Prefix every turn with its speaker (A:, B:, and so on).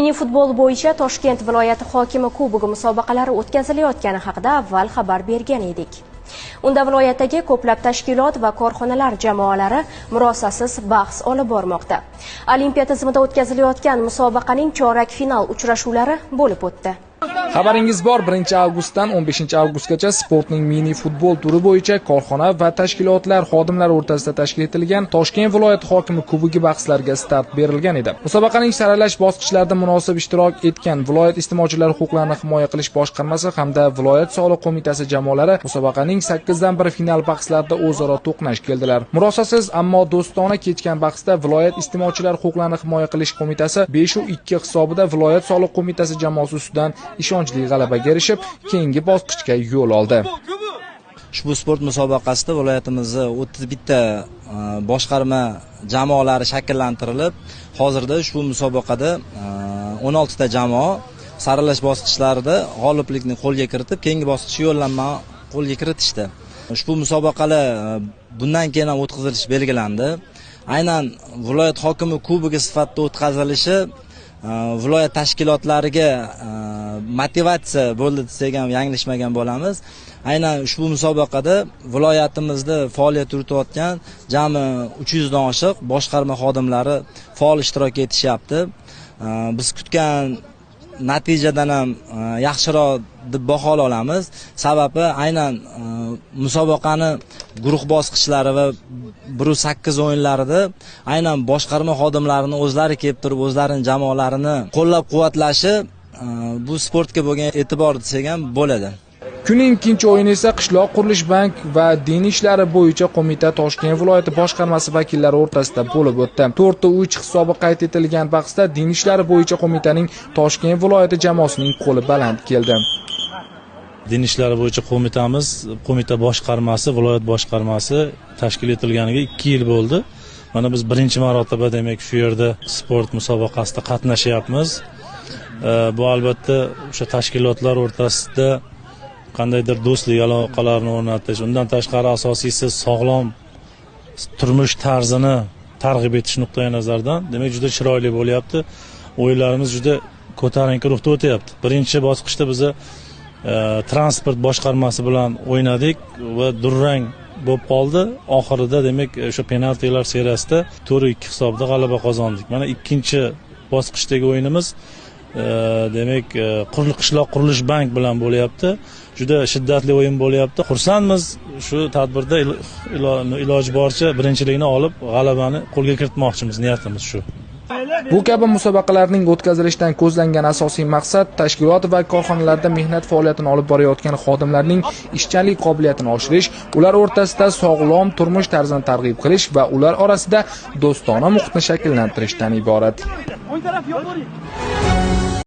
A: Mini futbol bo'yicha Toshkent viloyati hokimi kubogi musobaqalari o'tkazilayotgani haqida avval xabar bergan edik. Unda viloyatdagi ko'plab tashkilot va korxonalar jamoalari murosasiz bahs olib bormoqda. Olimpiya tizimida o'tkazilayotgan musobaqaning chorak final uchrashuvlari bo'lib o'tdi.
B: Xabaringiz bor, 1-avgustdan 15-avgustgacha sportning mini futbol turi bo'yicha korxona va tashkilotlar xodimlari o'rtasida tashkil etilgan Toshkent viloyati hokimi kubogi bahslariga start berilgan edi. Musobaqaning saralash bosqichlarida munosib ishtirok etgan viloyat iste'molchilar huquqlarini himoya qilish boshqarmasi hamda viloyat soliq qo'mitasi jamoalari musobaqaning 8-dan 1 final bahslarida o'zaro to'qnash keldilar. Murosasiz, ammo do'stona kechgan bahsda viloyat iste'molchilar huquqlarini himoya qilish qo'mitasi 5-2 hisobida viloyat soliq qo'mitasi jamoasi ustidan ishonchli g'alabaga erishib, keyingi bosqichga yo'l oldi.
C: Ushbu sport musobaqasida viloyatimizda 31 ta boshqarma jamoalari shakllantirilib, hozirda ushbu musobaqada 16 ta jamoa saralash bosqichlarida g'oliblikni qo'lga kiritib, keyingi bosqichga yo'llanma qo'lga kiritishdi. Ushbu musobaqalar bundan keyin ham o'tkazilishi belgilandi. Aynan viloyat hokimi kubogi sifatida o'tkazilishi viloyat tashkilotlariga motivatsiya bo'ldi desak ham yanglishmagan bo'lamiz. Aynan ushbu musobaqada viloyatimizda faoliyat yuritayotgan jami 300 dan oshiq boshqarma xodimlari faol ishtirok etishyapti. Biz kutgan natijadan ham yaxshiroq deb baho olamiz. Sababi aynan musobaqani guruh bosqichlari va 1-8 o'yinlarida aynan boshqarma xodimlarini o'zlari kelib turib, o'zlarining jamoalarini qo'llab-quvvatlashi bu sportga bo'lgan e'tibor desak ham bo'ladi.
B: Kunning ikkinchi o'yini esa Qishloq qurilish bank va din ishlari bo'yicha qo'mita Toshkent viloyati boshqarmasi vakillari o'rtasida bo'lib o'tdi. 4-3 hisobi qayd etilgan bahsda din ishlari bo'yicha qo'mitaning Toshkent viloyati jamoasining qo'li baland keldi.
D: Din ishlari bo'yicha qo'mitamiz, qo'mita boshqarmasi, viloyat boshqarmasi tashkil etilganiga 2 yil bo'ldi. Mana biz birinchi marotaba demak shu yerda sport musobaqasida qatnashyapmiz. Bu albatta o'sha tashkilotlar o'rtasida qandaydir do'stlik aloqalarini o'rnatish, undan tashqari asosiysi sog'lom turmush tarzini targ'ib etish nuqtai nazaridan demak juda chiroyli bo'lyapti. O'yinlarimiz juda ko'tarinki ruhda o'tyapti. Birinchi bosqichda biz transport boshqarmasi bilan o'ynadik va durang bo'lib qoldi. Oxirida demak o'sha penaltilar seriyasida 4-2 hisobida g'alaba qozondik. Mana ikkinchi bosqichdagi o'yinimiz demak Qishloq qurilish bank bilan bo'lyapti. Juda shiddatli o'yin bo'lyapti. Xursandmiz, shu tadbirda iloji boricha birinchilikni olib, g'alabani qo'lga kiritmoqchimiz, niyatimiz shu.
B: Bu kabi musobaqalarning o'tkazilishidan ko'zlangan asosiy maqsad tashkilot va korxonalarda mehnat faoliyatini olib borayotgan xodimlarning ishchanlik qobiliyatini oshirish, ular o'rtasida sog'lom turmush tarzini targ'ib qilish va ular orasida do'stona muhitni shakllantirishdan iborat.
E: O'ng taraf yo'l bo'ring.